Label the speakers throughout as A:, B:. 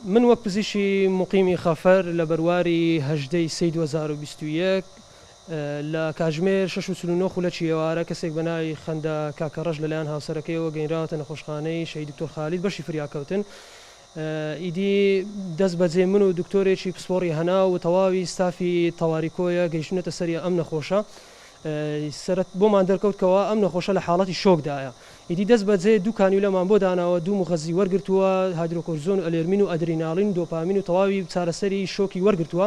A: من وەک پزیشکی موقیمی خەفەر لە بەرواری 18 ی سێی 2021 لە کاتژمێر 6:49 خولەکی ئێوارە کەسێک بە ناوی خەندە کاکەڕەش لەلایەن هاوسەرەکەیەوە گەینراوەتە نەخۆشخانەی شەهید دکتۆر خالید بەشی فریاکەوتن. ئیدی دەست بەجێ من و دکتۆرێکی پسپۆڕی هەناو و تەواوی ستافی تەواری کۆیە گەیشتوینەتە سەری ئەم نەخۆشە. سەرەت بۆمان دەرکەوت کەوا ئەم نەخۆشە لە حاڵەتی شۆکدایە. ئیدی دەست بەجێ دوو کانیولەمان بۆ داناوە، دوو موغەزی وەرگرتووە، هایدرۆکۆرتزۆن و ئەلێرمین و ئەدریناڵین و دۆپامین و تەواوی چارەسەری شۆکی وەرگرتووە.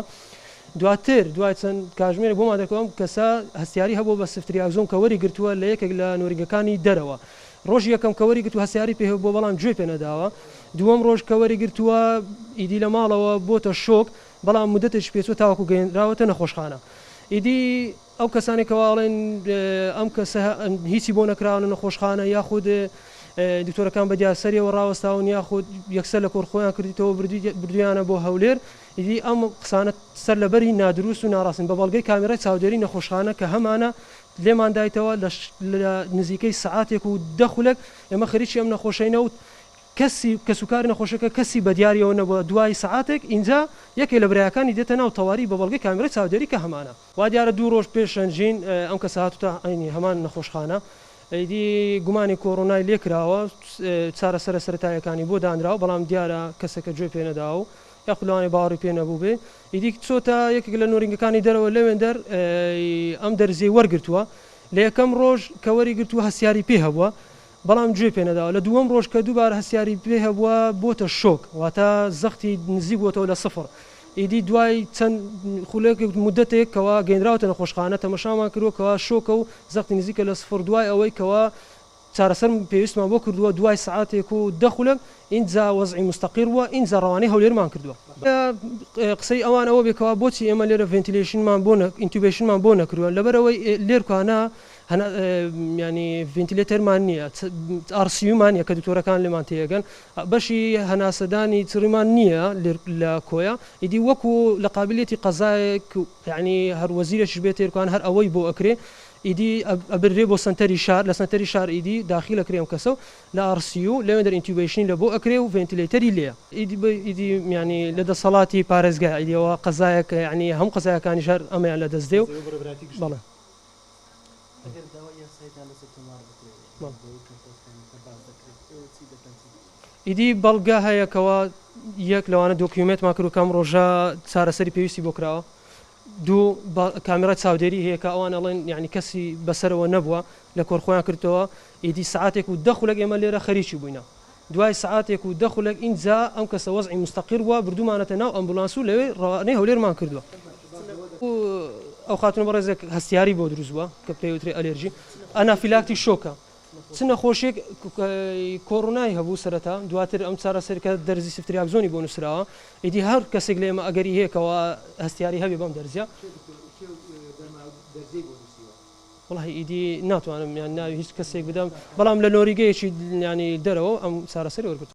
A: دواتر دوای چەند کاژمێرێک بۆمان دەرکەوت ئەم کەسە هەستیاری هەبووە بە سفتریاکزۆن کە وەری گرتووە لە یەکێک لە نۆرینگەکانی دەرەوە. ڕۆژی یەکەم کە وەری گرتووە هەستیاری پێ هەبووە بەڵام گوێی پێ نەداوە. دووەم ڕۆژ کە وەری گرتووە ئیدی لە ماڵەوە بۆتە شۆک بەڵام مودەتێکی پێچووە تاوەکو گەیەنراوەتە نەخۆشخانە. ئیدی ئەو کەسانەی کەوا ئەڵێن ئەم کەسە هیچی بۆ نەکراوە لە نەخۆشخانە یاخود دکتۆرەکان بە دیار سەریەوە ڕاوەستاون یاخود یەکسەر لە کۆر خۆیان کردیتەوە بردویانە بۆ هەولێر ئیدی ئەم قسانە سەر لەبەری نادروست و ناڕاستن بە بەڵگەی کامێرای چاودێری نەخۆشخانە کە هەمانە لێمان دایتەوە لە نزیکەی سەعاتێک و دە خولەک ئێمە خەریکی ئەم نەخۆشەینە و کەسی کەسوکاری نەخۆشەکە کەسی بەدیاریەوە نەبووە دوای سەعاتێک ئینجا یەکێ لە برایەکانی دێتە ناو تەواری بە بەڵگەی کامێرای چاودێری کە هەمانە. وا دیارە دوو ڕۆژ پێش شەنجین ئەم کەسە هاتوتە عەینی هەمان نەخۆشخانە ئیدی گومانی کۆڕۆنای لێ کراوە چارەسەرە سەرەتاییەکانی بۆ دانراوە بەڵام دیارە کەسەکە گوێ پێ نەداوە و یاخود لەوانەیە باوەڕی پێ نەبووبێ ئیدی چۆتە یەکێک لە نۆرینگەکانی دەرەوە لەوێندەر ئەم دەرزیەی وەرگرتووە لە یەکەم ڕۆژ کە وەریگرتووە هەستیاری پێ هەبووە بەڵام گوێی پێ نەداوە، لە دووەم ڕۆژ کە دووبارە هەستیاری پێ هەبووە بۆتە شۆک، واتە زەختی نزیک بۆتەوە لە سفر، ئیدی دوای چەند خولەکێک مودەتێک کەوا گەینراوەتە نەخۆشخانە تەمەشامان کردووە کەوا شۆکە و زەختی نزیکە لە سفر، دوای ئەوەی کەوا چارەسەر پێویستمان بۆ کردووە دوای سەعاتێک و دە خولەک ئینجا وەزعی موستەقیر بووە ئینجا ڕەوانەی هەولێرمان کردووە. قسەی ئەوان ئەوە بێ کەوا بۆچی ئێمە لێرە ventilation مان بۆ intubation مان بۆ نەکردووە لەبەرئەوەی لێرکانە هەنا یانی ventilator مان نییە RCU مان نییە کە دکتۆرەکان لێمان تێگەن بەشی هەناسەدانی چڕیمان نییە لە کۆیە ئیدی وەکو لە قابلیەتی قەزایەک یعنی هەر وەزیرێکیش بێت تێرکان هەر ئەوەی بۆ ئەکرێ ئیدی ئەبرێ بۆ سەنتەری شار لە سەنتەری شار ئیدی داخیل ئەکرێ ئەم کەسە و لە RCU لەوێندەر intubation ی لە بۆ ئەکرێ و ventilator ی لێیە. ئیدی ئیدی یانی لە دەسەڵاتی پارێزگای ئیدی ئەوە قەزایەکە یعنی هەموو قەزایەکانیش هەر ئەمەیان لە دەست دێ و بەڵێ.
B: ئەگەر داوای یاساییتان لەسەر تۆمار بکرێت
A: بەڵێ.
B: بەوەی کەمتەرخەمی کە باس دەکرێت ئێوە چی دەکەن چی دەکەن؟
A: ئیدی بەڵگە هەیە کەوا یەک لەوانە دۆکیومێنتمان کردوە کە ئەم ڕۆژە چارەسەری پێویستی بۆ کراوە دوو کامێرای چاودێری هەیە کە ئەوان ئەڵێن یانی کەسی بەسەرەوە نەبووە لە کۆر خۆیان کردتەوە ئیدی سەعاتێک و دە خولەک ئێمە لێرە خەریکی بووینە دوای سەعاتێک و دە خولەک ئینجا ئەم کەسە وەزعی موستەقیر بووە بردوومانەتە ناو ئەمبولانس و لەوێ ڕەوانەی هەولێرمان کردووە. ئەو خاتوونە بەڕێزێک هەستیاری بۆ دروست بووە کە پێی وترێ ئەلێرژی anaphylactic shock ە چ نەخۆشیەک کۆڕۆنای هەبوو سەرەتا دواتر ئەم چارەسەری کە دەرزی سفتریاکزۆنی بۆ نووسراوە ئیدی هەر کەسێک لە ئێمە ئەگەری هەیە کەوا هەستیاری هەبێ بەم دەرزیە. وەڵاهی ئیدی ناتوانم یان ناوی هیچ کەسێک بدەم بەڵام لە نۆریگەیەکی یانی دەرەوە ئەم چارەسەری وەرگرتووە.